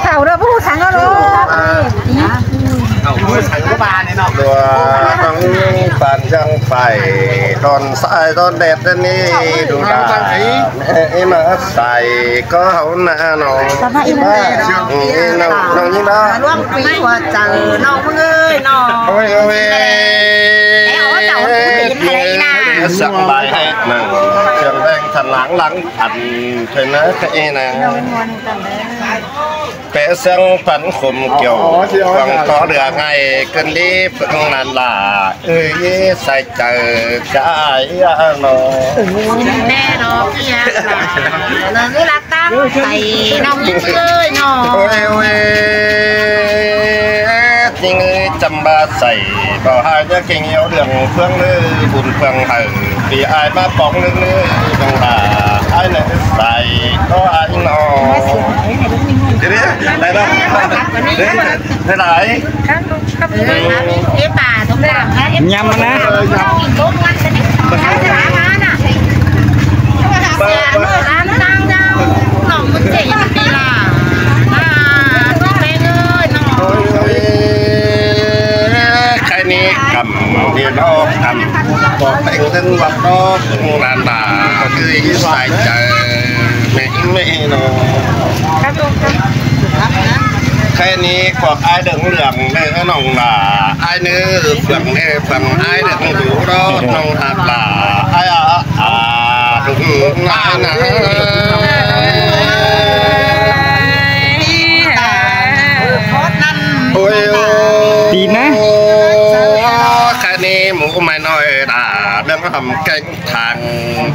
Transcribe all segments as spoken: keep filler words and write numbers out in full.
Thảo đó bố sẵn đó. Tua ꞌpứng păn chắng pay, ꞌtọn sai ꞌtọn đét ꞌnị, đu đa. Ê, ê, ꞌmá sai ꞌcọ hảư ꞌnạ ꞌnọ. Ê, ꞌnọng, ꞌnọng ꞌnhính đó. ꞌLuống pí hua chaư ꞌnọng ꞌmướng ơi ꞌnọng. Ôi, ôi. Sắp lai hảư ꞌnặn. Sương đen thăn láng láng ăn. Thuê ná ꞌcọ ê ná. Pé sương păn khum kiêu. Quảng có được ngày cơn đi ꞌpứng ꞌnặn lạ. Ơi, sai chaư, sai ꞌnọ. Đe đó, kia. Nó cứ là tắm, sai ꞌnọng ꞌmướng ơi ꞌnọng. Ôi, ôi. Chính ơi, chăm ba sai, bảo hai nhớ kinh yêu đường phương lư, bùn phương hở. Vì ai ꞌmá bóng lư lư, đồng bà, ai nấy sai, có ai ꞌnọ. Thế đấy, đây đó. Thế này. Nhắm nó. Cái này cắm thì nó cắm, có bánh thân hoặc nó cũng là là cái sai chaư mẹ mẹ nó. Khay ꞌnị ꞌcọ ai đương lương ꞌnị ꞌnọng lạ, ai ꞌnị phượng ꞌnị phượng ai đương đủ đó ꞌnọng hạt lạ, ai à, à, đúng ai nà. Ôi, ôi. Tí ná. Khay ꞌnị mụ mày nói đã, đương hầm canh thang,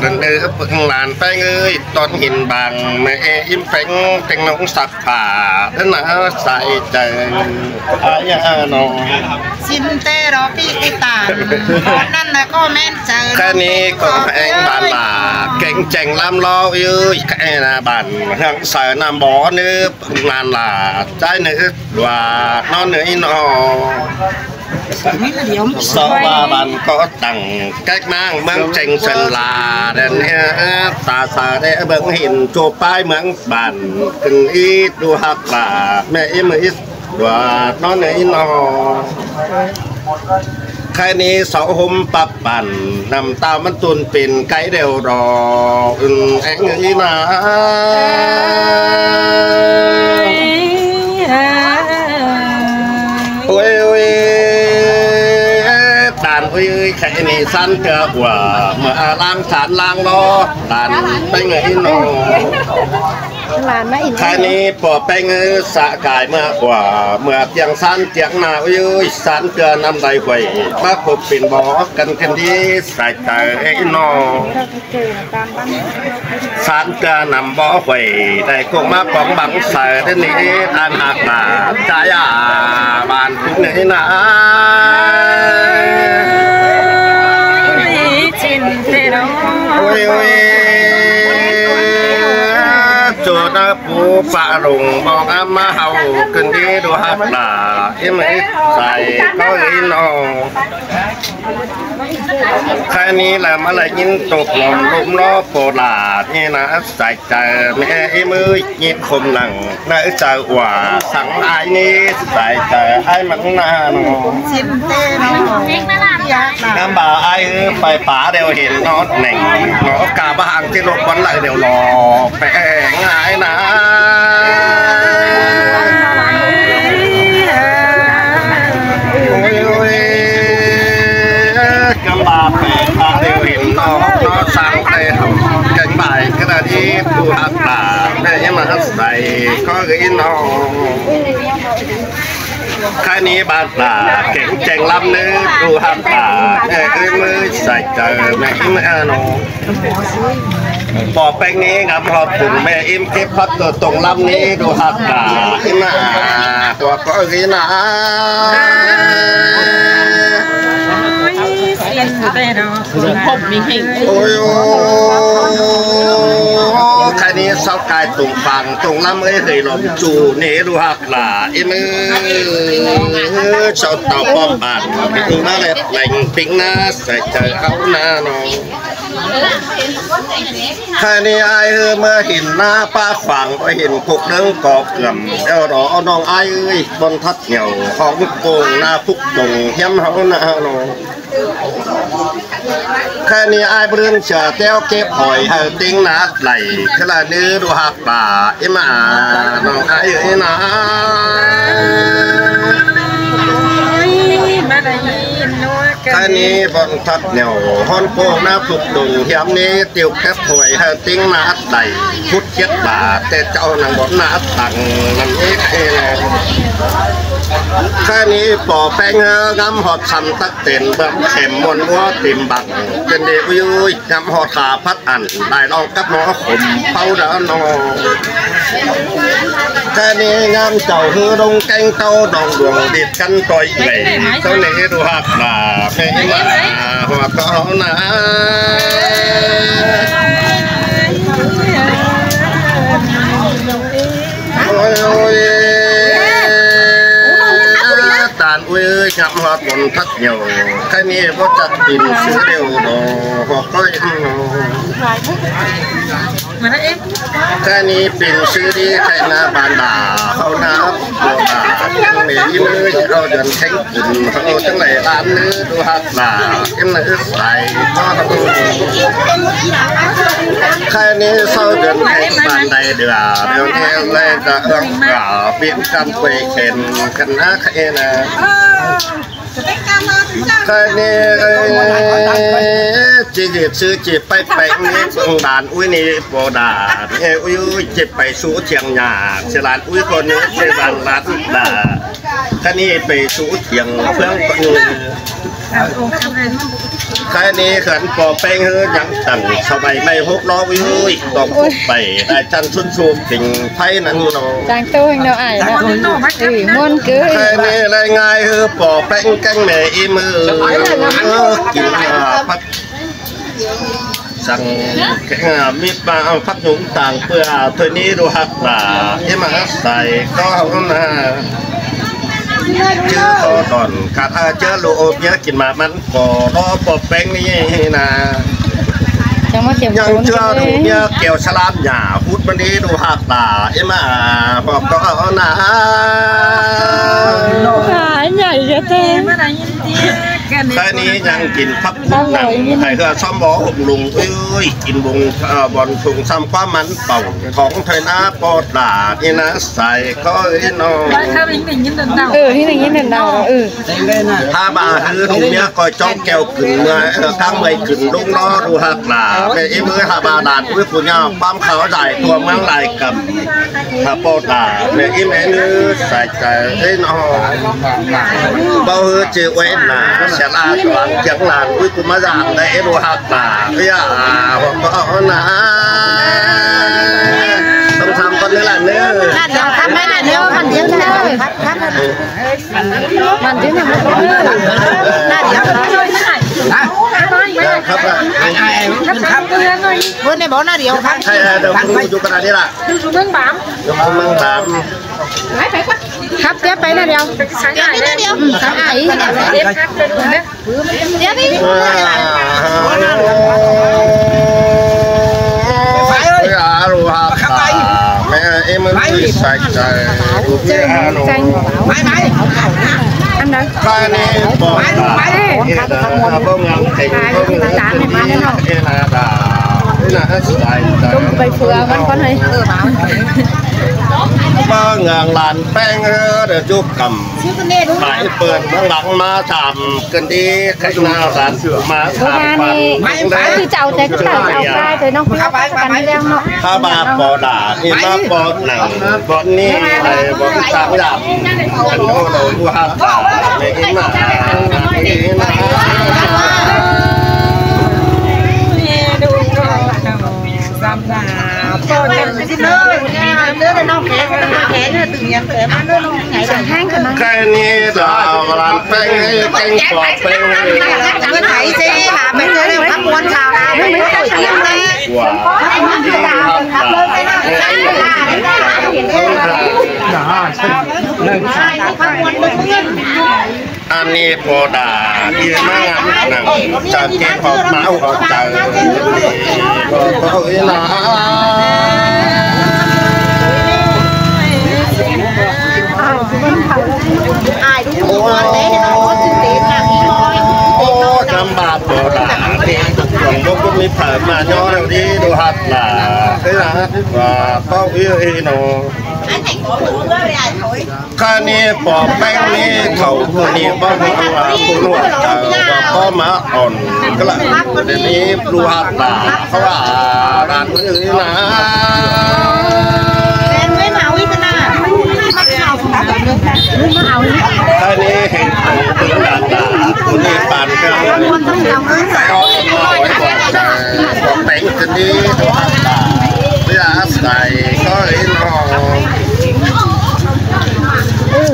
đương đương ꞌpứng lăn pay ơi, ꞌtọn hin bang, mẹ im peng, peng nông sặc phả, thế là sai chaư, ai à nó. Xin tê đó, pi cái tàn, con ăn là có men chaư. Khay ꞌnị ꞌcọ eng bản là, canh cheng lắm lo, ơi, cái là bản, hương sai năm bó nước, bản là, trái nước, đùa, nó nữa nó. Sau ba bản có tặng cách mạng ꞌmướng Cheng Sơn La, đến, ơ, ta sa để ꞌbớng hin chô pay ꞌmướng bản, cưng ít đu hắc là, mẹ im ít đùa, nó nấy nó. Khay ꞌnị sau hôm pắp bản, năm tao ꞌmắn tun pên cái đều đó, ưng, eng ý nà. Ôi, ôi, tàn ôi, ôi, khay ꞌnị săn cưa ua, ꞌmá lăng săn lăng lo, tàn pay người nó. Khay ꞌnị pô peng ơ sạ cai ꞌmưa ua, ꞌmưa tiêng săn tiêng nà, ôi, ôi, săn cưa năm đảy huay, ꞌmá khốp pên bó, căn căn đi, sai chaư ê nó. Săn cưa năm bó huay, đảy ꞌcọ ꞌmá póng băng sai, đến ꞌnị ăn hạc bà, trái à, bản cũng ꞌnị nà. Ôi, ôi. Chô ta pú pạ lùng bóng ám má hâu, cưng đi đu hắc là, im ít sai, có lý nó. Khay ꞌnị là ꞌmá lai ꞌnhính tốc lòng lốm lo pô là, ꞌnị nà sai chaư, mẹ im ơi, ꞌnhính khôm lăng. Nà ư chaư ua săng ai ꞌnị sai chaư ai mắn nà nó. Xin tê nó. Ngắm bà ai ư pay pá đều hin nó nẻng. Nó cả bà hàng ꞌchí lộp bắn lại đều lò. Pẹ ngại nà. Ôi, ôi. Ngắm bà pẹ pá đều hin nó. Nó săng tê hỏng. Cánh bài cái là đi tu hạt bà. Mẹ em mà hắt sai. Có ghi nó. Khay ꞌnị bản là kéng cheng lắm ꞌnị, đu hắc là, ê, ư mưa sai chaư, mẹ ư mưa nó. Pô peng ꞌnị ngắm họp phung mẹ im kếp họp tô tông lắm ꞌnị, đu hắc là, im mà, ua có gì nà. Ôi, ôi, khay ꞌnị sau cai tông phang, tông lắm ơi, hơi lom chu ꞌnị, đu hắc là im ư, sau tao pom bản, ư ꞌmá lẹt leng pính ná, sai chaư áo ná nó. Khay ꞌnị ai ꞌhứ ꞌmưa hên ꞌná ꞌpá khoang, ꞌmưa hên khúc ꞌlớng ꞌcọ cơm, eo đó ꞌnọng ai ơi, ꞌpọn thắt nẻo, hóng pông ꞌná phúc tông, hiêm hảư ꞌná ꞌnọng. Khay ꞌnị ai bươn sia ꞌtẹo kếp hỏi hảư ꞌtếng ꞌná đảy, ꞌkhứ ꞌla ꞌnứ đu ꞌhặc ꞌva, ꞌếm ꞌnọng ai ơi ꞌnọng. Khay ꞌnị ꞌpọn thắt nẻo, hóng pông ꞌná phúc tông, hiêm ꞌnị ꞌtẹo kếp hỏi hảư ꞌtếng ꞌná đảy, phút chết bà, ꞌtẹ ꞌchạu ꞌnăng bón ꞌná tẳng, ꞌnặn ꞌnị khay ꞌnị. Khay ꞌnị ꞌpo ꞌpéng ꞌhứ ngắm ꞌhọt săm tắc tên bơm khẻm ꞌmuôn ꞌmúa tìm băng, ꞌchớ đi ui ui, ngắm ꞌhọt ha phắt ăn, đảy ꞌlống cắp ꞌmá khôm ꞌpháu đa ꞌnọng. Khay ꞌnị ngắm chảu ꞌhứ đông kéng ꞌtố đong đuông điệt căn ꞌtoi ꞌlế, ꞌtố ꞌnị đu ꞌhặc ꞌva, ꞌmẹ ꞌmá, ꞌhọt ꞌcọ ꞌnọng. Ôi, ôi, ꞌtan ui ơi, ngắm ꞌhọt ꞌpọn thắt nẻo. Khay ꞌnị báu chắc pên sư điêu đó, ꞌhọt ꞌtoi ꞌnọng. Khay ꞌnị pên sư đi khay ꞌná bản đà, ꞌháu ꞌná ꞌpo đà, ꞌmẹ ꞌmí ꞌmưa ꞌháu dơn théng cun, ꞌháu ꞌchắng đảy ꞌlán ꞌnứ đu ꞌhặc ꞌva, ꞌếm ꞌnọng ứt sai. Khay ꞌnị sau dơn théng bản đảy đưa, điêu ꞌnị ꞌlẹ ta ꞌhướng ꞌva, piến căn quê khen căn ꞌná khay ꞌnị. Khay ꞌnị, ê, ꞌchí ꞌdệt sư ꞌchí pay pay ꞌnị, ꞌpứng đan ui ꞌnị ꞌpo đa, ê, ui ui, ꞌchí pay sú thiêng nhả, ꞌchí đan ui ꞌcọ ꞌnị, ꞌchí đan đan đa. Khay ꞌnị pay sú thiêng ꞌphướng ꞌcọ ꞌnị. Khay ꞌnị khăn ꞌpo ꞌpéng ꞌhứ nhắng tẳng, sau ꞌvạy ꞌmạy hốc ꞌló ui ui, tỏng hốc pay, đảy chăn sún sụp tỉnh pháy ꞌnặn ꞌnọng. Chang tô ꞌhêng ꞌnọng ai ꞌnọng. Ư, ꞌmuôn cứ. Khay ꞌnị lai ngai ꞌhứ ꞌpo ꞌpéng kéng ꞌmẹ ꞌmí ꞌmưa, ơ, kin, à, phắt săng, à, ꞌmí ꞌpá, à, phắt nhung tang ꞌpưa, à, thôi ꞌnị đu ꞌhặc ꞌva, ꞌếm ꞌmá sai ꞌcọ ꞌnọng ꞌnạ. Chứ ꞌcọ đon, cát, à, chứ ꞌlụk ốp ꞌnhá kin ꞌmá ꞌmắn ꞌcọ ꞌló ꞌpo ꞌpéng ꞌnị ꞌnạ. Chắng ꞌmá kiểm ꞌnhắng cốn chứ cái ꞌlụk ꞌnhá kẻo sa lam nhả, hút ꞌmắn ꞌnị đu ꞌhặc ꞌva, ꞌếm ꞌmá, à, ꞌpo ꞌcọ ꞌnạ. Hả, nhảy cái tên. Khay ꞌnị ꞌnhắng kin phắc cút nẳng, hảư ꞌhứa sóm bó hốc lung, ui, kin bung, à, bón sung săm ꞌquám ꞌmắn pảu, thóng thôi ꞌnạ ꞌpo đa, ꞌnị ꞌnạ sai ꞌcọ ꞌnị ꞌnọng. Ư, ꞌnị ꞌnị đon đau, ư. Hả ꞌva ꞌhứ ꞌlụk ꞌnhá ꞌcoi chóng kẻo cửn ꞌmưa, ơ, cáng ꞌmơi cửn ꞌlống ꞌnọ đu ꞌhặc ꞌva, ꞌmẹ ꞌmí ꞌmưa hả ꞌva đan ui phủ ꞌnhá, ꞌquám khảu đảy tua ꞌmướng lai căm. Hả ꞌpo đa, ꞌmẹ ꞌmí ꞌmẹ ꞌnứ sai chaư, ê ꞌnọng. Báu ꞌhứ ꞌchí uối ꞌnạ, sia ꞌla tuang chiếng lan, ui ꞌcú ꞌmá dản đảy, ê đu ꞌhặc ꞌva, ê ya, à, ꞌhọt ꞌcọ ꞌnạ. Tong tham ꞌcón ꞌnớ ꞌlạ ꞌnớ. ꞋLạ điêu, tham ꞌmá ꞌlạ điêu, ꞌmắn điêu ꞌnớ. Hả? Khắp ạ. Ai, ai, ai, khắp. Bớt này bó ꞌnạ điêu khắp. Hay là được, không chụp cái này đi là. Được, không mang tạm. Khắp tiếp pay ꞌnạ điêu. Khắp ꞌnạ điêu. Ừ, khắp ai. Tiếp đi. Wow. Ôi, à, alo, hả? Khắp ai. Mẹ em ơi, sai sai. Alo. Mãi, mãi. Ăn đâu? Khay ꞌnị ꞌpo đa, ê, bông ngắm thịnh, bông ngắm thịnh, ê, là đa, ê, là sai sai. Bông bày phượng, con, con hơi. Bông ngắm lan ꞌpéng, ơ, đa chụp căm. Mãi pơn, bông ngắm ꞌmá tham, cơn đi, khách ꞌnạ lan, ꞌmá tham. Bông ngắm ꞌnị, bác cứ chào thế, cứ chào, chào cái, thế nó cứ cắn đeo nó. Hả ꞌva ꞌpo đa, ê, ꞌmá ꞌpo nẳng, ꞌpo ꞌnị, ê, ꞌpo tang dam. Ăn ꞌnô ꞌnô ꞌnụ hả ꞌva, ê, ê, ꞌmá, ê, ꞌmá. Khay ꞌnị đa lan ꞌpéng, ê, ꞌpéng ꞌpo ꞌpéng. Bớt thấy dễ hả, bớt thấy khắp ꞌmuôn sao hả, bớt thấy khắp ꞌmuôn. Wow. Ăn nê pô đa, đi ꞌmá ngắm nẳng, chả kén họp máu họp chaư. Có ꞌi ꞌna. Ai, đúng rồi, đấy, nó có chữ tín là đi thôi. Ô, chăm bà pô đa, đi, tổng quốc ꞌmí phải mà nho đi, đồ hạt là, thế là, và có ꞌi ꞌi nó. Anh thành phố của Hương ơi, ai thôi. ꞌKhạy ꞌnị ꞌpo ꞌpéng ꞌnị khảu ꞌpưa ꞌnị báu ꞌhụ ꞌva ꞌpưa ꞌnị ꞌchớ ꞌva ꞌcọ ꞌmá ỏn ꞌcọ ꞌlạ. ꞌNị ꞌpưa ꞌhạk ꞌva ꞌcọ ꞌva ꞌlạ ꞌnị ꞌnớ. ꞌKhạy ꞌnị hên ꞌpưa ꞌnị ꞌpưa ꞌnị păn ꞌcọ ꞌpưa ꞌnị păn ꞌcọ ꞌpo ꞌpéng ꞌcọ ꞌnị ꞌpưa ꞌhạk ꞌva ꞌlạ ꞌsai ꞌcọ ꞌnị ꞌnớ.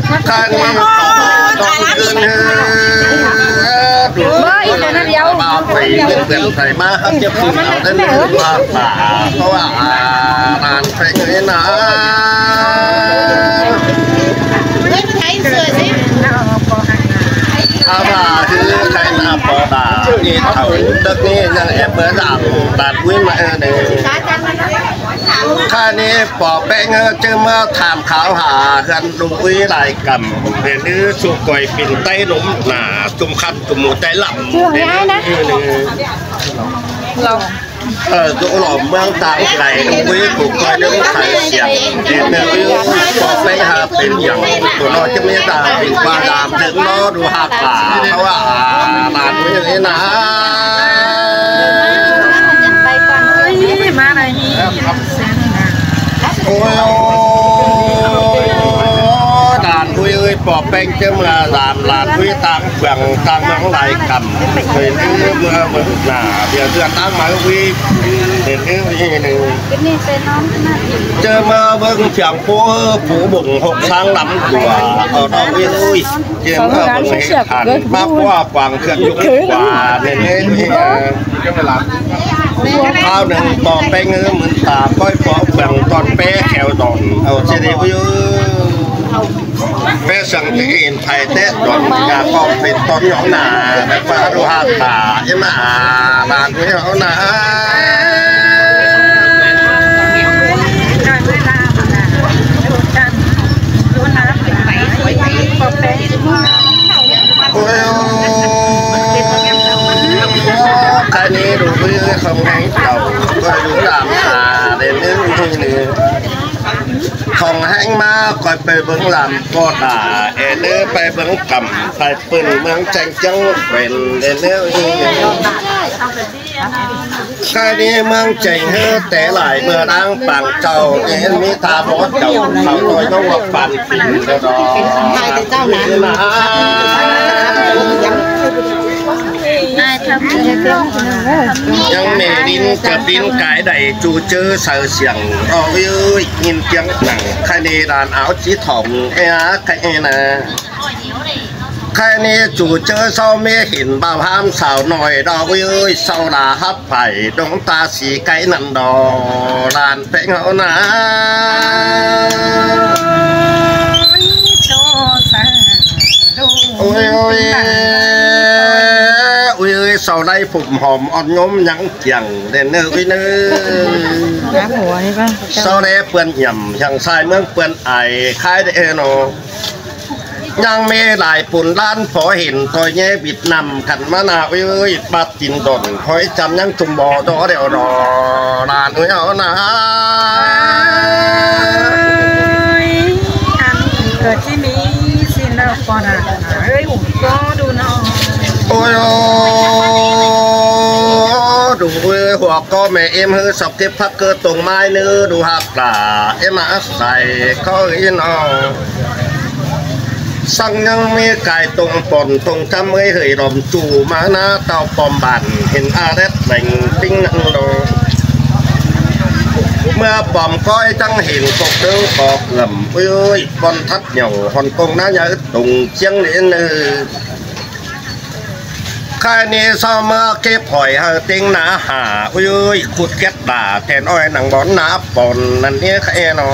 ꞌKhạy ꞌnị ꞌpo ꞌva đón ꞌcứn ꞌhứ. Đu ꞌva ꞌpưa ꞌnị ꞌpưa ꞌnị ꞌpưa ꞌnị ꞌmá hák chếp ꞌsịn au đé ꞌnị ꞌpưa ꞌhạk ꞌva ꞌcọ ꞌva ꞌnặn ꞌpéng ꞌnị ꞌnớ. ꞌA ꞌva ꞌhứ ꞌkhạy ꞌnị ꞌpo đa ꞌnị thảu đớc ꞌnị ꞌnhắng ép báu dam đan ꞌmí ꞌmá ꞌnớ. ꞌKhạy ꞌnị ꞌpo ꞌpéng ꞌchớ ꞌmá tham kháo ha ꞌhướn ꞌlụk ꞌlới lai căm, ꞌnị ꞌnớ ꞌsúk ꞌcoi pên Táy ꞌnôm nả ꞌchum khăn ꞌchum mú Táy lăm. ꞌNị ꞌnớ. Ờ, dú lỏ ꞌmướng ꞌtáng lai ꞌlụk ꞌlới ꞌcọ ꞌcoi đớng sai siang. ꞌNị ꞌnớ ꞌpo ꞌpéng ha pên yẳng ꞌcọ ꞌnọ ꞌchớ ꞌmí ta pên ꞌva dam ꞌnớ ꞌnọ đu ꞌhạk ꞌva ꞌcọ ꞌva ꞌnặn ꞌnớ ꞌnớ. Ôi, ôi, ôi, đan ꞌlụk ꞌlới ꞌpo ꞌpéng ꞌchớ ꞌmá dam đan ꞌlụk ꞌlới ꞌtáng phường ꞌtáng ꞌmướng lai căm. Pên ꞌnớ ꞌmá ꞌmướng nả, ꞌviạk ꞌdưa ꞌtáng ꞌmá ꞌlụk ꞌlới. Pên ꞌnớ ꞌnị ꞌnớ. ꞌChớ ꞌmá ꞌmướng phiang ꞌpú phủ bổng hốc sáng lắm ꞌcọ. Ờ, đọ ꞌlụk ꞌlới. ꞌChớ ꞌmá ꞌmướng hên hẳn, ꞌmá ꞌpúa quảng khướn dụ ꞌcọ. Pên ꞌnớ ꞌnị ꞌnớ. Kháo ꞌnưng ꞌpo ꞌpéng ꞌhứ mưn ta ꞌcoi ꞌpo phường ꞌtọn ꞌpé kheo đon. Au ꞌchớ đi ꞌlụk ꞌlới. ꞌPé săng ꞌchớ ên phay té đon ꞌnhá ꞌcọ pên ꞌtọn ꞌnhó nả, ꞌva đu ꞌhạk ꞌva, ꞌnhá nả, đan ꞌnhó nả. Ôi, ôi, ꞌkhạy ꞌnị đu ꞌlới khong ꞌhéng tảu, ꞌcoi đu đam ta, đen ꞌnớ ꞌnị ꞌnớ. Khong ꞌhéng ꞌmá ꞌcoi pay bớng ꞌlam ꞌpo đa, ên ꞌnớ pay bớng căm, pay pưn ꞌmướng cheng chắng pên, ên ꞌnớ ꞌnị ꞌnớ. ꞌKhạy ꞌnị ꞌmướng cheng ꞌhứ té lai ꞌmưa đang pang chảu, ên ꞌmí ta bók chảu, khảu ꞌtoi ꞌnọng ꞌva păn pin đo đo. ꞌNhắng mê đin chớp đin cai đảy ꞌchu ꞌchớ saư siang, ơ ꞌlới, ꞌnghín ꞌtiếng nẳng, ꞌkhạy ꞌnị đan áo ꞌchí thỏng, ê a, ꞌkhạy ꞌnị ꞌnớ. ꞌKhạy ꞌnị ꞌchu ꞌchớ sau ꞌmí hên bao ꞌhám sau ꞌnọi đo ꞌlới, sau đa hắp phải đống ta sí cáy ꞌnặn đo, đan ꞌpéng ꞌháu ꞌnớ. Ôi, ôi, ôi, ôi, sau đảy phôm hom ón ꞌnhốm ꞌnhắng kiang đen ꞌnớ ꞌlới ꞌnớ. Sau đé ꞌpươn nhẳm, hăng sai ꞌmướng ꞌpươn ai, khai đé ꞌnọ. ꞌNhắng ꞌmí lai pun ꞌlan phó hên ꞌtoi ꞌnhé Việt Nam khăn ꞌmá ꞌnạ ꞌlới, bát tin đon, ꞌhọi chăm ꞌnhắng ꞌchum bó đó đeo đó, đan ꞌlới ꞌháu ꞌnớ. Ăn ꞌcọ ꞌchí ꞌmí ꞌsịn ꞌnớ ꞌpo đa, ơi, ủng có đu ꞌnọ. Ôi, ôi, đu ơi, hua ꞌcọ mê êm ꞌhứ sọc kếp phắc ꞌcơ tông mai ꞌnớ đu ꞌhạk ꞌva, êm ꞌmá sai ꞌcọ ꞌnị ꞌnọ. Săng ꞌnhắng ꞌmí cai tông pon tông chăm ơi hơi đom chu ꞌmá ꞌnạ tảu pom bản hên a đét leng ꞌpính ꞌnặn đo. ꞌMưa pom ꞌcoi chắng hên cốc đớng có cơm, ôi ơi, pon thắt nhảu hòn công ꞌná nhá tông chiếng ꞌnị ꞌnớ. ꞌKhạy ꞌnị sau ꞌmá kếp hỏi hảư ꞌtếng ꞌná hả, ôi ơi, khút két đa, then ôi nẳng bón ꞌná pon ꞌnặn ꞌnị ꞌkhạy ꞌnọ.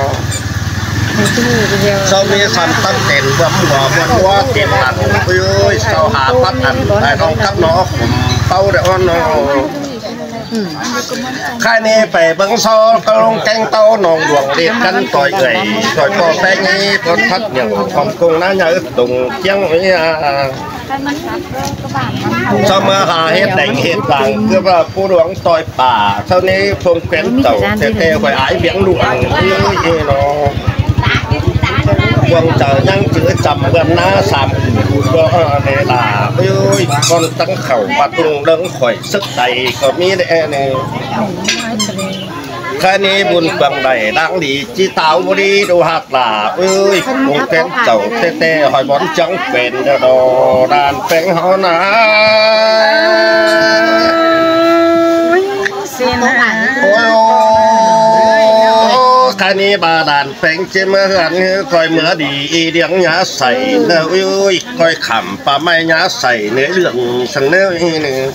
Sau ꞌmí sam tắc tẻn bươn ꞌmưa ꞌmưa ꞌmưa tẻn ꞌnặn. Ui, sau hả pắt ꞌnặn, ai ꞌnọng cắp nó khủm ꞌpáu đảy ón nó. Khai ꞌnị pay bớng sau ꞌcọ ꞌlống kéng ꞌtau ꞌnọng luông đi căn ꞌtoi ꞌgới, ꞌtoi ꞌpo ꞌpéng ꞌnị ꞌpọt thắt nhẳng khong công ꞌná nhá ứt tùng ꞌkiếng ꞌnị a. Sau ꞌmưa hả hết đẻng hết lăng ꞌcứ ꞌva ꞌpú luông ꞌtoi pả, sau ꞌnị phông kén tảu ꞌtẹ ꞌtẹ khỏi ải biếng luông ꞌnị ꞌnị nó. Cuông chaư ꞌnhắng chứ chăm bươn ꞌná sam củ ꞌcọ ꞌnị lả. Ui, ꞌcốn tắng khảu ꞌva tung lơng khỏi sứk tay ꞌcọ ꞌmí đảy ꞌnị. Khai ꞌnị bun cuông đảy đang đi ꞌchí táo báu đi đu ꞌhặc lả. Ui, phông kén tảu ꞌtẹ ꞌtẹ hỏi bón chắng kén đa đo đàn ꞌpéng hó na. Ôi, ôi, khai ꞌnị ba đàn ꞌpéng ꞌchí ꞌmá ꞌhướn ꞌhứ khỏi ꞌmưa đi đi điếng nhá sảy ꞌnớ. Ui, ui, khỏi khảm pá ꞌmạy nhá sảy ꞌnớ ꞌlương săng ꞌnớ ꞌnị.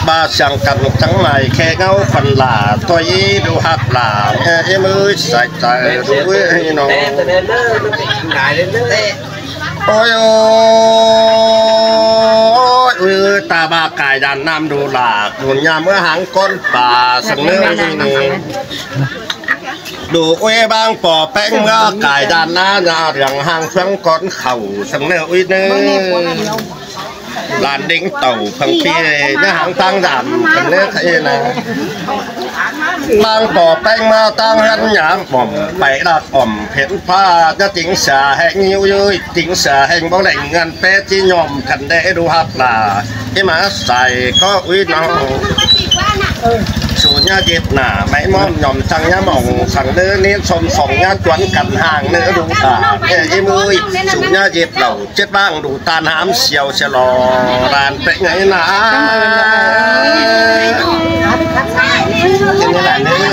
Ba siang căn chắng mai khe ꞌngáu phần lả ꞌtoi ꞌnị đu ꞌhặc lả. Ê, ê, ꞌmứ sảy chaư đu ꞌnị ꞌnọng. Ôi, ôi, ôi, ta ba cải đàn ꞌnặm đu lả, đu ꞌnhá ꞌmưa háng ꞌcốn pả săng ꞌnớ ꞌnị. Đu ꞌuế ꞌváng ꞌpo ꞌpéng ꞌmưa cải đàn ꞌná, ꞌnhá rương háng ꞌsướng ꞌcốn khảu săng ꞌnớ ꞌnị. Làn đính tảu phăng ꞌpi ꞌnhá háng ꞌtáng dản săng ꞌnớ ꞌkhạy na. ꞌVáng ꞌpo ꞌpéng ꞌmưa ꞌtáng ꞌhướn ꞌnhá bỏm pay đắc ỏm phén ꞌphạ ꞌnhá tính sa ꞌhéng ꞌnị ꞌnớ. Tính sa ꞌhéng báu đảy ngăn pé ꞌchí ꞌnhóm căn đé đu ꞌhặc lả. Ê ꞌmá sảy ꞌcọ ꞌnị ꞌnọng. Su ꞌnhá ꞌdệt nả ꞌmạy ꞌmóm ꞌnhóm săng ꞌnhá mỏng săng ꞌnớ ꞌnị sôm song ꞌnhá chuốn căn hang ꞌnớ đu ta. Ê, ê ꞌmứ ơi, su ꞌnhá ꞌdệt lảu chết ꞌváng đu tan hám siêu siêu lo đàn ꞌpéng ꞌnị na. Ê, ꞌnị lả ꞌnớ.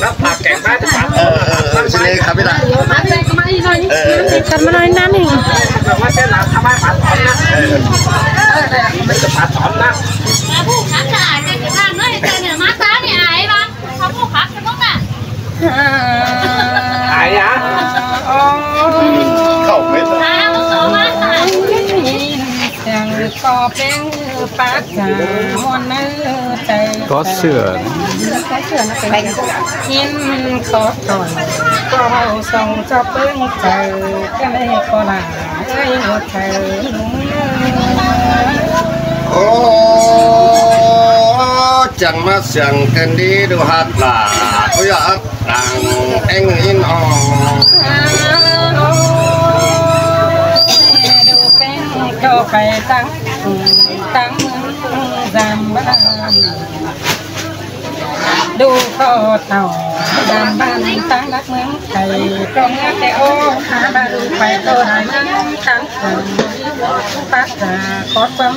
Ơ, ơ, ơ, xin lễ khắp biết ạ. Ơ, ơ, ơ. Cắt mà nói năn hỉ. Ơ, ơ. Ai á? Khảu mết. Có sửa. Hên có tỏi, có hậu sông cho bướng trời, cái này có là ơi một trời. Ô, chắng ꞌmá siang căn đi đu ꞌhặc lả. Ôi, ơ. Tăng eng in o. Đu ꞌpéng ꞌcọ pay ꞌtáng, ꞌtáng ꞌmướng Dam Ban. Đu ꞌcọ tảu Dam Ban ꞌtáng đắc ꞌmướng Thầy, trong ngã cái ô, hả ba đu pay ꞌcọ đảy ꞌmướng ꞌtáng phường, pát ra có quắm.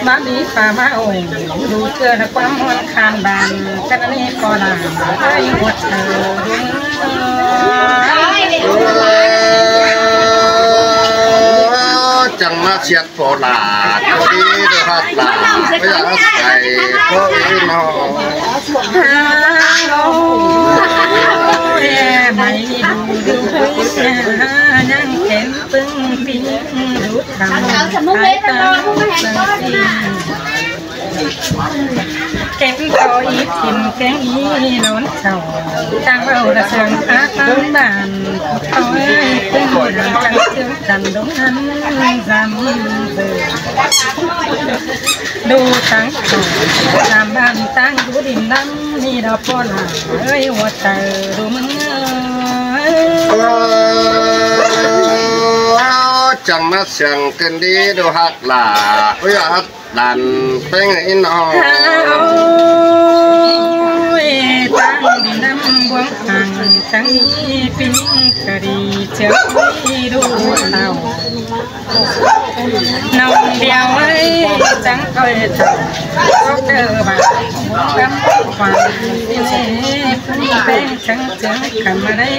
Bác đi pha má ổi, đu ꞌchưa là quắm muôn khan bàn, cái này có là ai một thờ. Chắng ꞌmá siet pô lả, có đi được hạt lả, bây giờ thầy có ý nó. Mày đu đu hơi nha, nhang kén pưng ping đu thẳng, ai ta pưng ping. Kén có ý tìm kén ý nón chào, tăng vào là sương á tăng bản, ôi, pưng đu thẳng sương trần đúng ăn dăm giờ. Đu tăng khổ, dăm bản tăng đu đinh năm, ni đó pô là, ơi, ua tờ đu mưng ơi. Chắng ꞌmá siang căn đi đu hạt lả, ôi, hạt đàn ꞌpéng in o. Ôi, tăng đi năm buông hàng, tăng đi pin, cà đi chớ đi đu tàu. Nông điêu ơi, trắng thôi thảo, có cơ bản, cắm khoản, pen trắng trắng, cầm ở đây.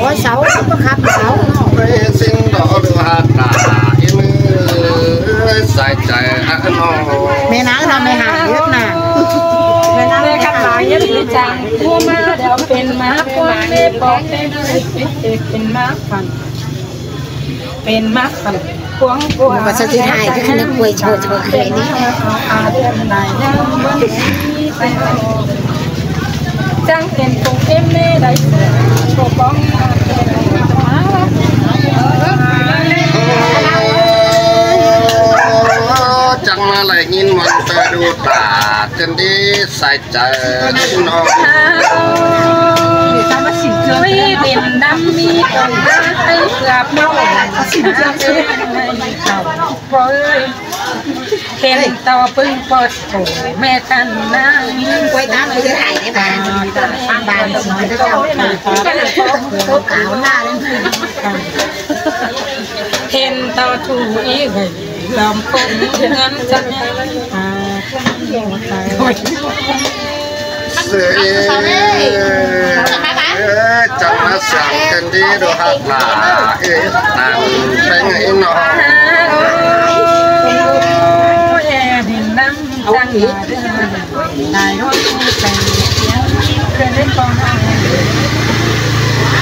ꞌhọt sau, ꞌcọ khắp sau. ꞌMí ꞌsịn ꞌló ꞌlụk ꞌhặc ꞌnạ, ꞌi ꞌnư sai chaư ꞌnọ. ꞌMẹ ꞌnáng ꞌnọ ꞌmẹ hả ꞌhướt ꞌnạ. ꞌMẹ ꞌnáng ꞌmẹ khắp ꞌnạ ꞌhướt ꞌnạ. ꞌChăng ꞌmá đéo pên ꞌmá ꞌquáng ꞌmẹ pok ꞌtếng, pên ꞌmá khăn. Pên ꞌmá khăn ꞌquáng ꞌquáng. ꞌMắn ꞌcọ ꞌchí hại ꞌcọ khăn ꞌnạ quay chua chua khay ꞌnị. ꞌChăng pên phung ꞌếm ꞌmê đảy ꞌsướng ꞌcọ ꞌquáng. ꞌChăng ꞌmá đảy ꞌnghín ꞌmuôn ꞌtoi đu ta, ꞌchớ đi sai chaư ꞌnọ. ꞌUi đin đăm ꞌmí ꞌcọ ꞌmá ꞌhứ ꞌcọ ꞌmá ꞌhứ ꞌcọ ꞌpưa. Hên ꞌto ꞌpứng ꞌpo sổ ꞌmẹ ꞌtan ꞌnáng. Quay tám mươi hai đấy mà. Bàn áo na lên. Hên ꞌto thu ꞌí gầy lòm phông ngắm chắc. À, ꞌsứ ꞌchăng ꞌmá săng căn đi đu ꞌhặc ꞌnạ, ꞌhứ ꞌnặn ꞌpéng ꞌi ꞌnọ.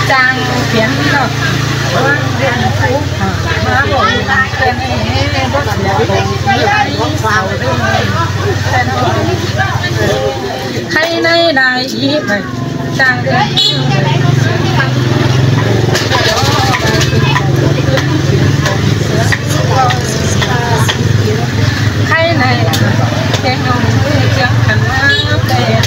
Chang phiến ꞌnọ. Khay ꞌnị đảy ꞌí báy chang. Khay ꞌnị kéng ꞌnọng ꞌchí chắng căn ꞌmá pên.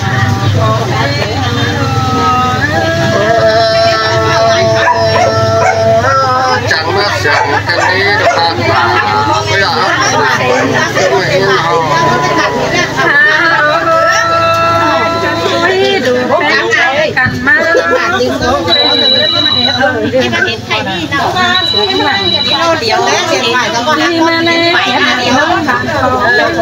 Chắng ꞌmá săng căn đi đu ꞌhặc ꞌnạ. Ôi à. Ôi, đu căn ꞌmá.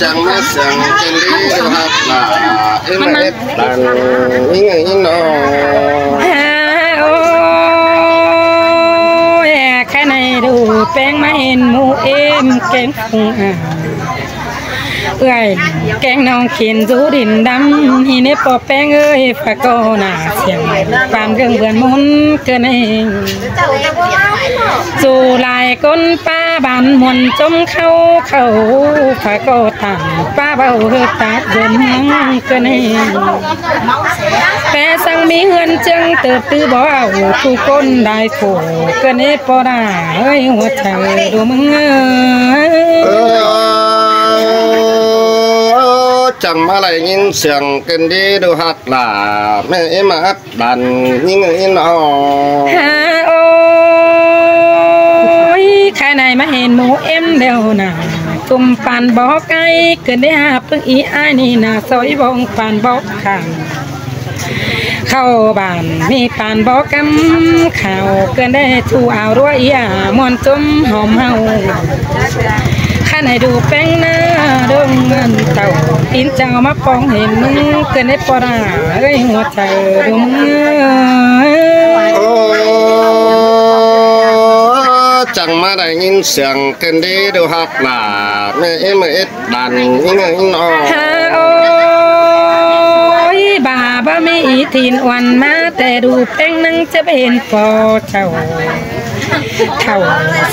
Chắng ꞌmá sương kên đi ꞌhặc lả, ꞌếm ꞌmá ết đan, ꞌnhính ꞌnhính ꞌnọ. Ôi, ꞌkhái ꞌnị ꞌlụk ꞌpéng ꞌmá hên ꞌmú ꞌếm kéng phung a. Ơi, kéng ꞌnọng khin dú đin đăm, ꞌhị ꞌnị ꞌpo ꞌpéng ơi, ꞌphạ ꞌcọ nả siêng, ꞌpan ꞌgớng bươn ꞌmôn ꞌcọ ꞌnị. Dú lai ꞌcốn ꞌpá bản muôn ꞌchốm khảu khảu, ꞌphạ ꞌcọ tẳng ꞌpá báu hư tát dươn ꞌmướng ꞌcọ ꞌnị. Pé ꞌsướng ꞌmí ꞌhướn ꞌchương tớp tứ báu au, ꞌchu ꞌcốn đai phủ ꞌcọ ꞌnị ꞌpo đa ơi, ꞌhua chaư ꞌlụk ꞌmướng ơi. Ơ, chắng ꞌmá đảy ꞌnghín siêng kên đi ꞌlụk ꞌhặc lả, ꞌmá ꞌếm ꞌmá ết đan ꞌnhính ꞌnhính ꞌnọ. Ha, ôi, ꞌkhái ꞌnị ꞌmá hên ꞌmú ꞌếm đeo nả, ꞌchum ꞌpan bók ai, kên đi ha ꞌpứng ꞌí ai ꞌnị nả, soi bóng ꞌpan bók khang. Khảu bản ꞌmí ꞌpan bók cắm khảu, kên đi ꞌchu au ꞌlúa ꞌí a muôn ꞌchốm hom ꞌháu. ꞌKhái ꞌnị ꞌlụk ꞌpéng ꞌná ꞌlống ꞌmắn tảu, ꞌín chắng ꞌmá ꞌpóng hên ꞌmứng, kên đi ꞌpo đa ơi, ꞌhua chaư ꞌlụk ꞌmướng ơi. Ơ, chắng ꞌmá đảy ꞌnghín siêng kên đi ꞌlụk ꞌhặc lả, ꞌmá ꞌếm ꞌmá ết đan ꞌnhính ꞌnhính ꞌnọ. Ha, ôi, ꞌva báu ꞌmí ꞌí thin uôn ꞌmá, té ꞌlụk ꞌpéng ꞌnăng ꞌchí báu hên ꞌpo chảu. Thảu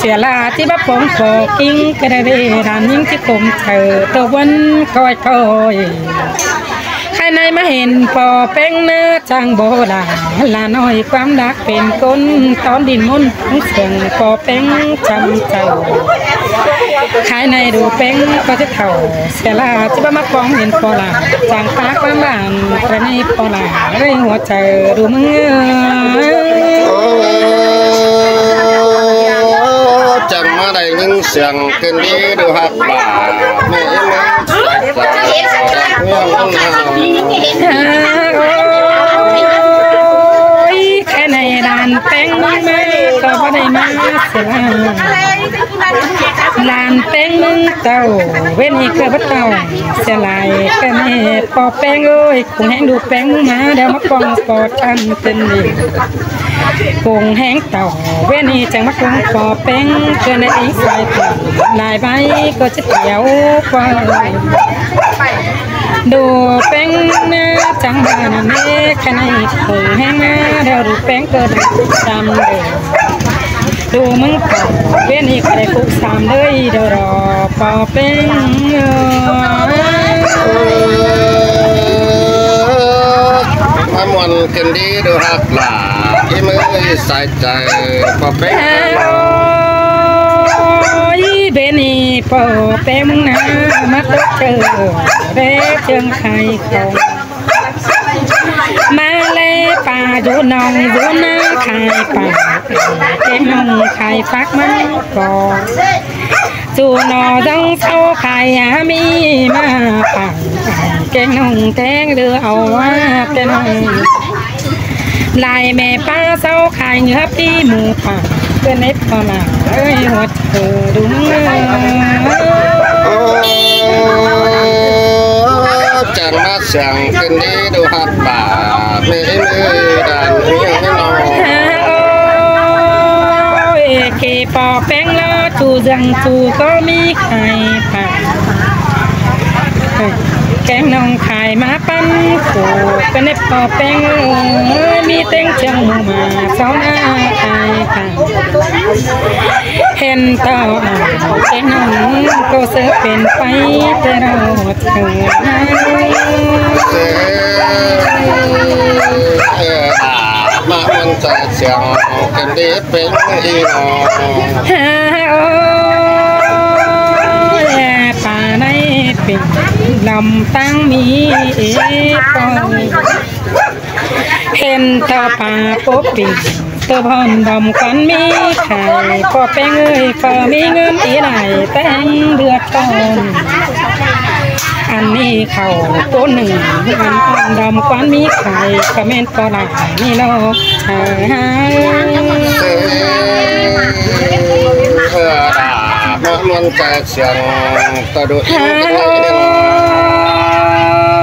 sia ꞌla ꞌchí báu ꞌpóng ꞌpo ꞌkính, ꞌcọ đảy ꞌvế đan ꞌnhính ꞌchí khôm chaư tô ꞌvắn ꞌcoi ꞌcoi. ꞌKhái ꞌnị ꞌmá hên ꞌpo ꞌpéng ꞌná chắng báu đa, ꞌlạ ꞌnọi ꞌquám đắc pên ꞌcốn, tón đin ꞌmôn ꞌpứng siêng ꞌpo ꞌpéng chăm chảu. ꞌKhái ꞌnị ꞌlụk ꞌpéng ꞌcọ ꞌchí thảu, sia ꞌla ꞌchí báu ꞌmá ꞌpóng hên ꞌpo lả, chắng ꞌpá ꞌquám bản ꞌcọ ꞌnị ꞌpo lả, ơi, ꞌhua chaư ꞌlụk ꞌmướng ơi. Chắng ꞌmá đảy ꞌnghín siêng kên đi ꞌlụk ꞌhặc lả, ꞌmá ꞌếm ꞌmá. Ôi, ꞌkhái ꞌnị đan ꞌpéng ꞌmướng ꞌmá, ꞌcọ báu đảy ꞌmá sia ꞌla. Đan ꞌpéng ꞌmướng tảu, ꞌvến ꞌnị ꞌcọ báu tảu sia lai, ꞌcọ ꞌnị ꞌpo ꞌpéng ơi, ꞌcốn ꞌhéng ꞌlụk ꞌpéng ꞌmá, đéo ꞌmá ꞌpóng ꞌpo chăn tên đi. ꞌCốn ꞌhéng tảu, ꞌvến ꞌnị chắng ꞌmá ꞌcốn ꞌpo ꞌpéng, ꞌcọ ꞌnị ꞌính sai tảu, lai ꞌvạy ꞌcọ ꞌchí thiêu ꞌpo. ꞌLụk ꞌpéng ꞌná chắng ba ꞌnặn ꞌnị, ꞌkhái ꞌnị ꞌcốn ꞌhéng ꞌmá, đéo ꞌlụk ꞌpéng ꞌcọ đảy sam đảy. ꞌLụk ꞌmướng tảu, ꞌvến ꞌnị ꞌcọ đảy púk sam đảy, đéo ꞌpo ꞌpéng. ꞌMá muôn kên đi ꞌlụk ꞌhặc lả, ꞌí ꞌmá sai chaư ꞌpo ꞌpéng. Ôi, ꞌvến ꞌnị ꞌpo ꞌpéng ꞌmướng ꞌná, ꞌmá tốc chaư đé ꞌchương khai khong. ꞌMá ꞌlé ꞌpa dú ꞌnọng dú ꞌná khai pả, kéng ꞌnọng khai phák ꞌmắn ꞌcọ. Dú ꞌnọ dong sau khai a ꞌmí ꞌmá pả, kéng ꞌnọng téng đư au a ꞌtẹ ꞌnọng. Lai ꞌme ꞌpa sau khai ngứa ꞌpi mu pả, ꞌcọ ꞌnị ꞌpo lả ơi, ꞌhua chaư ꞌlụk ꞌmướng ơi. Chắng ꞌmá siêng kên đi ꞌlụk ꞌhặc lả, ꞌmá ꞌếm ꞌmá đan ꞌnhính ꞌnhính ꞌnọ. Ôi, ꞌkhị ꞌpo ꞌpéng ꞌló ꞌchu dươn ꞌchu ꞌcọ ꞌmí khai pả. Kéng ꞌnọng khai ꞌmá ꞌpắn phủ, ꞌcọ ꞌnị ꞌpo ꞌpéng ơi, ꞌmí ꞌtếng ꞌchương mu ꞌmá sau ꞌná khai pả. Hên tảu ải, kéng ꞌnọng ꞌcọ ꞌsớ pên pay ꞌtẹ ꞌló chaư. Ơ, ꞌmá muôn chaư siêng kên đi ꞌpéng ꞌnị ꞌnọ. Ha, ôi, ꞌpa ꞌnị pên lăm ꞌtáng ꞌmí ꞌcọ. Hên tảu ꞌpa pô pên ꞌTớ ꞌphón đom quan ꞌmí khải, ꞌpo ꞌpéng ơi, ꞌpọ ꞌmí ꞌngớn ꞌí lai ꞌpéng ꞌlứa ꞌtọn. Ăn ꞌmí khảu ꞌcốn ꞌnưng, ăn ꞌphón đom quan ꞌmí khải, ꞌcọ ꞌmen ꞌpo lai ꞌnị ꞌnớ. Hả hả. Ơ, đà, ꞌmá ꞌmuôn ca siêng, ta đu. Hả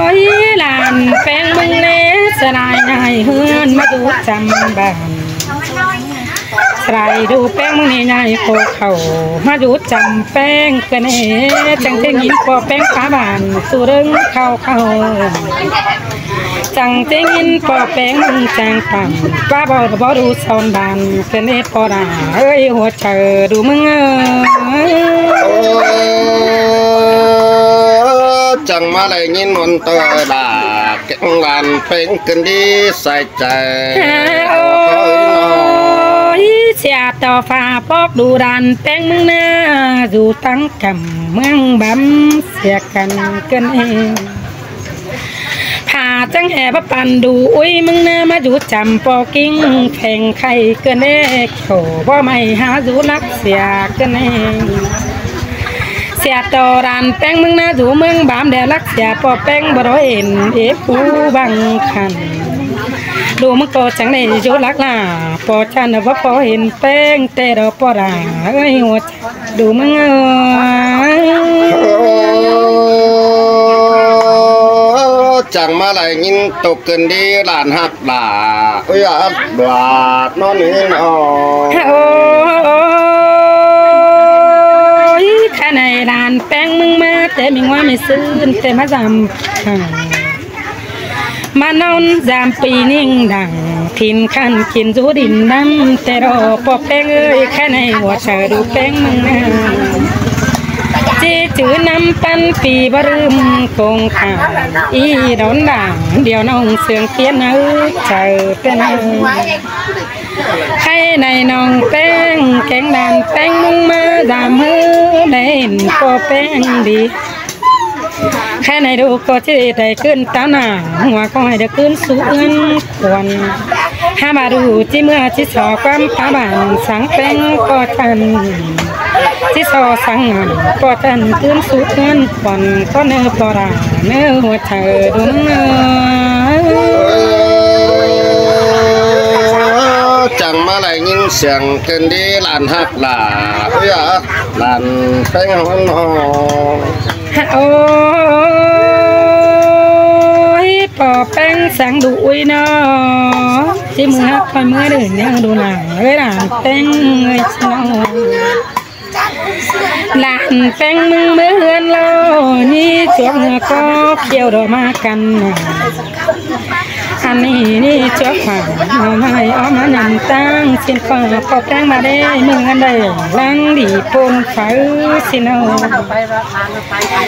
ơi, ꞌlan ꞌpéng ꞌmứng ꞌnê, sa lai ꞌnái ꞌhướn ꞌmá dú chăm bản. Sa lai đu ꞌpéng ꞌmứng ꞌnê ꞌnái khổ khảu, ꞌmá dú chăm ꞌpéng ꞌcọ ꞌnê, chắng ꞌtếng ꞌnghín ꞌpo ꞌpéng phá bản, su ꞌlớng khảu khảu. Chắng ꞌtếng ꞌnghín ꞌpo ꞌpéng ꞌmứng chang tẳng, ꞌpá báu báu đu son bản, ꞌcọ ꞌnê ꞌpo đà ơi, hua chaư đu ꞌmứng ơi. Ơ, chắng ꞌmá lai ꞌnghín ꞌmuôn ꞌtoi đà, kéng ꞌlan ꞌpéng ꞌcứn đi sai chaư. Hả ơi, sia ꞌto pha póc đu đan ꞌpéng ꞌmứng ꞌná, dú tẳng căm ꞌmướng bắm sia căn ꞌcứn ê. Pha chắng ê báu păn đu ꞌuí ꞌmứng ꞌná, ꞌmá dú chăm ꞌpo ꞌkính pheng khay ꞌcứn ê, khổ báu ꞌmạy hả dú lắc sia ꞌcứn ê. Sia ꞌto đan ꞌpéng ꞌmứng ꞌná dú ꞌmướng bắm đe lắc sia ꞌpo ꞌpéng báu đói hên ế phú băng khăn. Đu ꞌmứng ꞌcọ chắng đảy dú lắc lả, ꞌpo chăn báu ꞌpo hên ꞌpéng ꞌtẹ đó ꞌpo đà ơi, hua chaư đu ꞌmứng ơi. Chắng ꞌmá lai ꞌnghín ꞌtộc ꞌcứn đi ꞌlan ꞌhặc đà. Ui a, đuađ ꞌnón ꞌnị ꞌnớ. Ôi, khả ꞌnị ꞌlan ꞌpéng ꞌmứng ꞌmá, ꞌtẹ ꞌmí ꞌngoá ꞌmí ꞌsướng, ꞌtẹ ꞌmá dăm. ꞌMá ꞌnón dăm pi ꞌnhính đẳng, thin khăn kin dú đin đăm, ꞌtẹ đó ꞌpo ꞌpéng ơi, khả ꞌnị hua chaư đu ꞌpéng ꞌmứng ꞌná. ꞌChí chứ ꞌnăm păn pi báu ꞌlứm công khả, ꞌí đón đảng, điêu ꞌnọng siêng ꞌtiến ꞌnớ, chaư ꞌtiến ꞌnớ. Khả ꞌnị ꞌnọng ꞌpéng, kéng đan ꞌpéng ꞌmứng ꞌmá, dăm ꞌhứ đảy ꞌpo ꞌpéng đi. Khả ꞌnị đu ꞌcọ ꞌchí đảy ꞌcứn táo nả, ꞌngúa ꞌcọ hảư đảy ꞌcứn sú ươn khuôn. Hả ꞌva đu ꞌchí ꞌmưa ꞌchí so ꞌquám phá bản sắng ꞌpéng ꞌpo chăn. ꞌChí so sắng ꞌpo chăn ꞌcứn sú ươn khuôn ꞌcọ ꞌnớ ꞌpo đà ꞌnớ hua chaư đu ꞌnớ. Chắng ꞌmá lai ꞌnghín siêng ꞌcứn đi ꞌlan ꞌhặc lả. Ui a, ꞌlan ꞌpéng ꞌhón ꞌnọ. Ôi, ꞌpo ꞌpéng sắng đu ꞌuí ꞌnớ. ꞌChí ꞌmưa ꞌhặc ꞌkhọi ꞌmưa đảy ꞌnhắng đu lả ới, ꞌlan ꞌpéng ơi ꞌchí ꞌnọ. ꞌLan ꞌpéng ꞌmứng ꞌmưa ꞌhướn ꞌló, ꞌnị chuốp ꞌngựa ꞌcọ khiêu đỏ ꞌmá căn. Ăn ꞌnị ꞌnị chuốp phả ꞌmá mai ók ꞌmá ꞌnặn ꞌtáng, ꞌsịn ꞌcọ ꞌpo ꞌpéng ꞌmá đảy ꞌmưa ꞌhướn đảy lăng đi ꞌpốn phaư ꞌsịn ꞌnọ.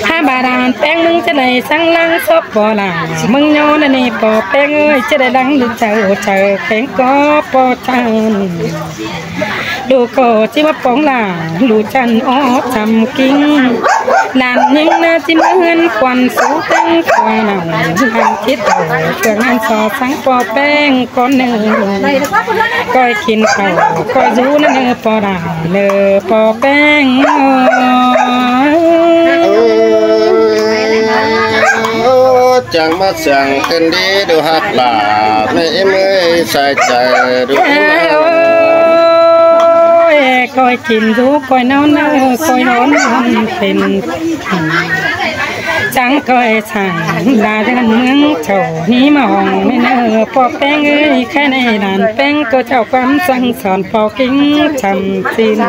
Hả ꞌva ꞌlan ꞌpéng ꞌmứng ꞌchí đảy sắng lăng sốp ꞌpo lả, ꞌmứng ꞌnhó ꞌnị ꞌpo ꞌpéng ơi, ꞌchí đảy lăng đu chaư chaư kéng ꞌcọ ꞌpo chăn. Đu ꞌcọ ꞌchí ꞌmá póng lả, đu chăn ók chăm ꞌkính. ꞌLan ꞌnhính ꞌná ꞌchí ꞌmá ꞌhướn khuôn sú ꞌtếng ꞌquá nẳng, ꞌlăn ꞌchí tảu, ꞌcương ꞌnặn so sắng ꞌpo ꞌpéng ꞌcốn ꞌnớ. ꞌCoi kin khảu, ꞌcoi dú ꞌnớ ꞌpo đà ꞌnớ ꞌpo ꞌpéng. Ơ, chắng ꞌmá siêng ꞌcứn đi đu ꞌhặc lả, ꞌmí ꞌmí sai chaư đu. Ôi, ꞌcoi kin dú, ꞌcoi ꞌnón ꞌnớ, ꞌcoi ꞌnón ꞌnón pên. Chắng ꞌcoi sắng đa dân ꞌmướng chảu ꞌnị ꞌmá hỏng ꞌnị ꞌnớ ꞌpo ꞌpéng ơi, khả ꞌnị ꞌlan ꞌpéng ꞌcọ chảu ꞌquám sắng son ꞌpo ꞌkính chăm ꞌsịn.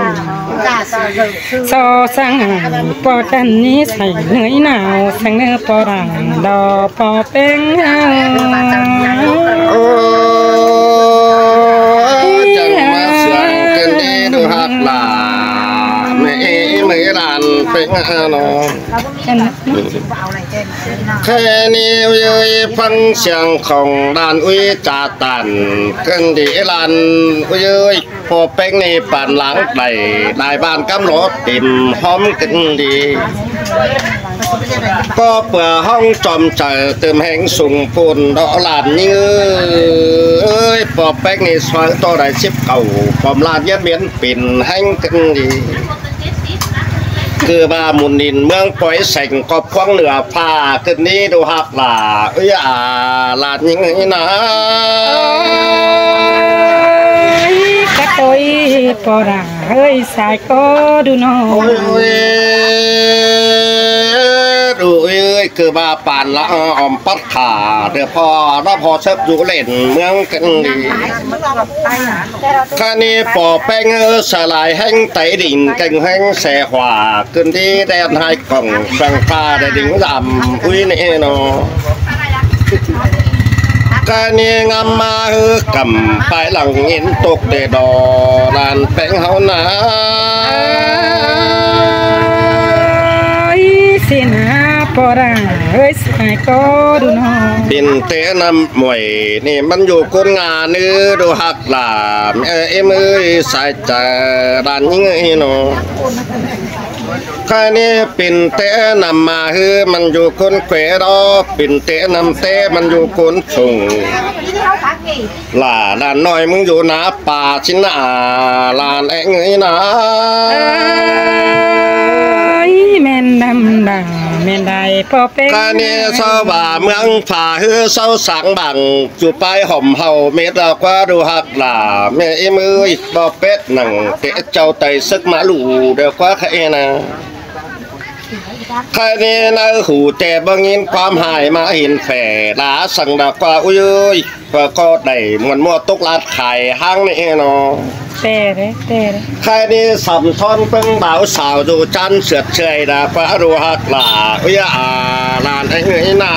So sắng ăn ꞌpo chăn ꞌnị sai ꞌnới nảo sắng ꞌnớ ꞌpo đảng đỏ ꞌpo ꞌpéng. Ơ, chắng ꞌmá siêng ꞌcứn đi đu ꞌhặc lả, ꞌmí ꞌmí ꞌlan ꞌpéng ꞌnọ. Khả ꞌnị ꞌuối ơi, ꞌphắng siêng khong ꞌlan ꞌuối ca tản ꞌcứn đi ꞌlan ꞌuối ơi. ꞌPo ꞌpéng ꞌnị păn lăng đảy lai ꞌván cắm lỏ tìm ꞌhóm ꞌcứn đi. ꞌCọ ꞌpưa ꞌhóng chom chaư tứm ꞌhéng sung phôn đó ꞌlan ꞌnhính ới. ꞌPo ꞌpéng ꞌnị suối ꞌtọ đảy síp cảu, pom ꞌlan ꞌnhá miến pên ꞌhéng ꞌcứn đi. ꞌCọ ꞌva ꞌmún đin ꞌmướng pói seng ꞌcọ ꞌphắng ꞌnưa ꞌphạ ꞌcứn đi ꞌđu ꞌhặc lả. Ới a, ꞌlan ꞌnhính ới ꞌna. Ôi, cắt tôi ꞌpo đa ới sai ꞌcọ ꞌđu ꞌnọ. Ôi, ôi, ôi, ꞌcọ ꞌva păn la, ơ, ꞌom pắt khả, ꞌđa ꞌpo, ꞌđa ꞌpo sớp dú ꞌlẹn ꞌmướng ꞌcứn đi. ꞌKhạy ꞌnị ꞌpo ꞌpéng ới sa lai ꞌhéng tảy đin, kéng ꞌhéng xe hua ꞌcứn đi đen hai cỏng, săng pha đảy đin dăm ꞌuí ꞌnị ꞌnọ. ꞌKhạy ꞌnị ngắm ꞌmá ꞌhứ căm pay lăng ꞌnghín tốc đảy đo ꞌlan ꞌpéng ꞌháu ꞌna. Ôi, ꞌsịn ꞌna ꞌpo đa ới sai ꞌcọ ꞌđu ꞌnọ. Pên té ꞌnặm muối ꞌnị ꞌmắn dú ꞌcốn ꞌnga ꞌnứ ꞌđu ꞌhặc lả, ơ, ꞌếm ới sai chaư ꞌlan ꞌnhính ới ꞌnọ. ꞌKhạy ꞌnị pên té ꞌnặm ꞌmá ꞌhứ ꞌmắn dú ꞌcốn khuê đó, pên té ꞌnặm té ꞌmắn dú ꞌcốn sung. Lả ꞌlan ꞌnọi ꞌmướng dú ꞌna ꞌpa ꞌsịn ꞌna, ꞌlan ꞌhéng ới ꞌna. Ơi, ꞌmen đăm đa, ꞌmen đai ꞌpo ꞌpéng. ꞌKhạy ꞌnị sau ꞌva ꞌmướng pha ꞌhứ sau sáng bảng, ꞌchu pay hỏm hảư mết a ꞌquá ꞌđu ꞌhặc lả, ꞌmẹ ꞌếm ới, ꞌpo ꞌpét nẳng té chảu tảy sớc ꞌmá ꞌlụ đa ꞌquá ꞌkhạy ꞌnị ꞌna. ꞌKhạy ꞌnị ꞌnớ hủ ꞌtẹ báu ꞌnghín ꞌquám hai ꞌmá hên phẻ, đa săng đa ꞌquá ꞌuí ới, ꞌquá ꞌcọ đảy ꞌmuôn ꞌmua tốc ꞌlạt khai ꞌháng ꞌnị ꞌnọ. Té đé, té đé. ꞌKhạy ꞌnị sắm ꞌthón ꞌpứng báu sáo dú chăn sưệt ꞌchưai đa ꞌquá ꞌđu ꞌhặc lả, ới a, ꞌlan ꞌhéng ới ꞌna.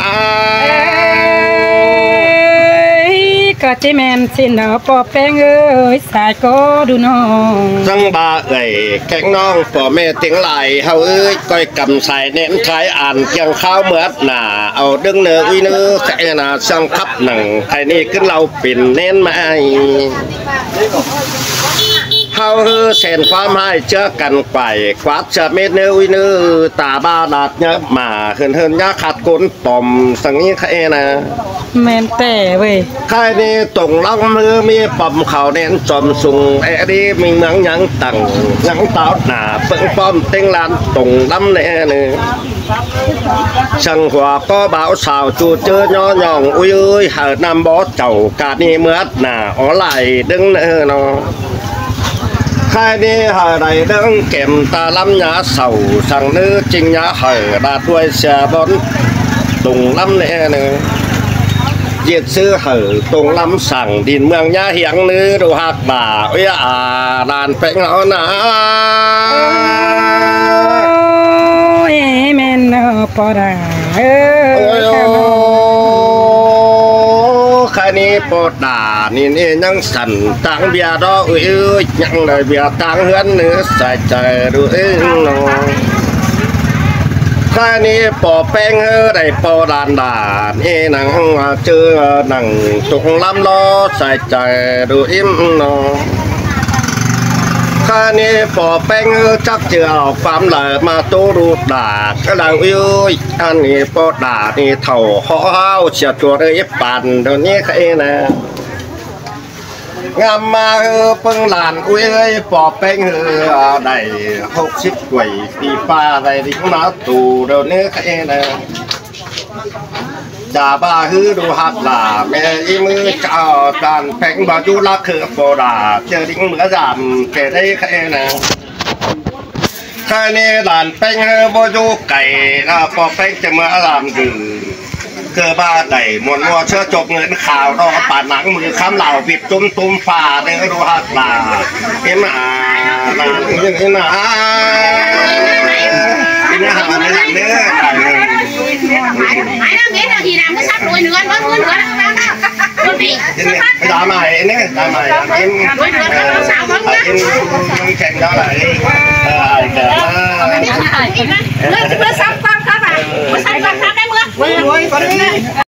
Ơi, ꞌcọ ꞌchí ꞌmen ꞌsịn ꞌnớ ꞌpo ꞌpéng ới sai ꞌcọ ꞌđu ꞌnọ. Săng ꞌva ới kéng ꞌnọng ꞌpo ꞌmẹ ꞌtếng lai ꞌháu ới, ꞌcoi căm sai ꞌnén thái ăn kiêng kháo ꞌmứa ꞌna, au ꞌđứng ꞌnớ ꞌuí ꞌnớ ꞌkhạy ꞌna săng khắp nẳng ꞌkhạy ꞌnị ꞌcứn lau pên ꞌnén ꞌmá ai. ꞌHáu ꞌhứ sen ꞌquám ꞌhại ꞌchớ căn quải, quát ꞌchớ mết ꞌnớ ꞌuí ꞌnớ, ta ꞌva đạt ꞌnhá ꞌmá hưn hưn ꞌnhá khắt ꞌcốn pom săng ꞌnị ꞌkhạy ꞌna. ꞌMen té ꞌvới. ꞌKhạy ꞌnị tông ꞌlắm ꞌhứ ꞌmí pom khảu ꞌnén chom sung é đi ꞌmí ꞌmướng ꞌnhắng tẳng, ꞌnhắng táo ꞌna ꞌpứng pom ꞌtếng ꞌlan tông ꞌlắm ꞌnị ꞌnớ. Săng hua ꞌcọ báu sáo ꞌchu ꞌchớ ꞌnhó ꞌnhọng ꞌuí ới, hảư ꞌnặm báu chảu ca ꞌnị ꞌmứa ꞌna ók lai ꞌđứng ꞌnớ ꞌnọ. ꞌKhạy ꞌnị hảư đảy ꞌđứng kẻm ta ꞌlắm ꞌnhá sảu, săng ꞌnớ ꞌchính ꞌnhá hảư đa ꞌtoi sia bón tông ꞌlắm ꞌnị ꞌnớ. ꞌGiệt ꞌsứ hảư tông ꞌlắm săng đin ꞌmướng ꞌnhá hiếng ꞌnớ ꞌđu ꞌhặc ꞌva, ới a, ꞌlan ꞌpéng ꞌháu ꞌna. Ôi, ꞌmen ꞌnớ ꞌpo đa. Ôi, ôi, ꞌkhạy ꞌnị ꞌpo đa ꞌnị ꞌnhắng săn ꞌtáng ꞌviạk đó ꞌuí ới, ꞌnhắng đảy ꞌviạk ꞌtáng ꞌhướn ꞌnớ sai chaư ꞌđu ꞌnọ. ꞌKhạy ꞌnị ꞌpo ꞌpéng ꞌhứ đảy ꞌpo đan đa ꞌnị nẳng ꞌchư nẳng tông ꞌlắm ꞌló sai chaư ꞌđu ꞌnọ. ꞌKhạy ꞌnị ꞌpo ꞌpéng ꞌhứ chắc ꞌchư au ꞌquám đaư ꞌmá ꞌtố ꞌđu đa, ꞌcọ đaư ꞌuí ới. Ăn ꞌnị ꞌpo đa ꞌnị thảu ꞌhó ꞌháo sia tua đaư íp păn ꞌtô ꞌnị ꞌkhạy ꞌna. Ngắm ꞌmá ꞌhứ ꞌpứng ꞌlan ꞌuí ới, ꞌpo ꞌpéng ꞌhứ, a, đảy hốc síp quảy pi ꞌpa đảy đin ꞌmá tu ꞌtô ꞌnị ꞌkhạy ꞌna. Chả ꞌva ꞌhứ ꞌđu ꞌhặc lả, ꞌmẹ ꞌnhính ꞌmứ chảu ꞌtan ꞌpéng ꞌva dú lắc ꞌhứ ꞌpo đa, ꞌchớ đin ꞌmứa dăm kẻ đảy ꞌkhạy ꞌna. ꞌKhạy ꞌnị ꞌlan ꞌpéng ꞌhứ báu dú cay, a, ꞌpo ꞌpéng ꞌchớ ꞌmứa dăm đư. ꞌCọ ꞌva đảy ꞌmuôn ꞌmua ꞌchớ chộp ꞌngớn khảu đó, păn nẳng ꞌmự khắm lảu ꞌviạk tủm tủm ꞌphạ ꞌnớ ꞌđu ꞌhặc lả. Ê ꞌma, ꞌna, ê ꞌna, a, ê ꞌna, hảư ꞌnớ, hảư ꞌnớ. Ê ꞌna, đa mai ꞌnớ, đa mai, ê ꞌna, ê ꞌna, ê ꞌna, ê ꞌna, ê ꞌna.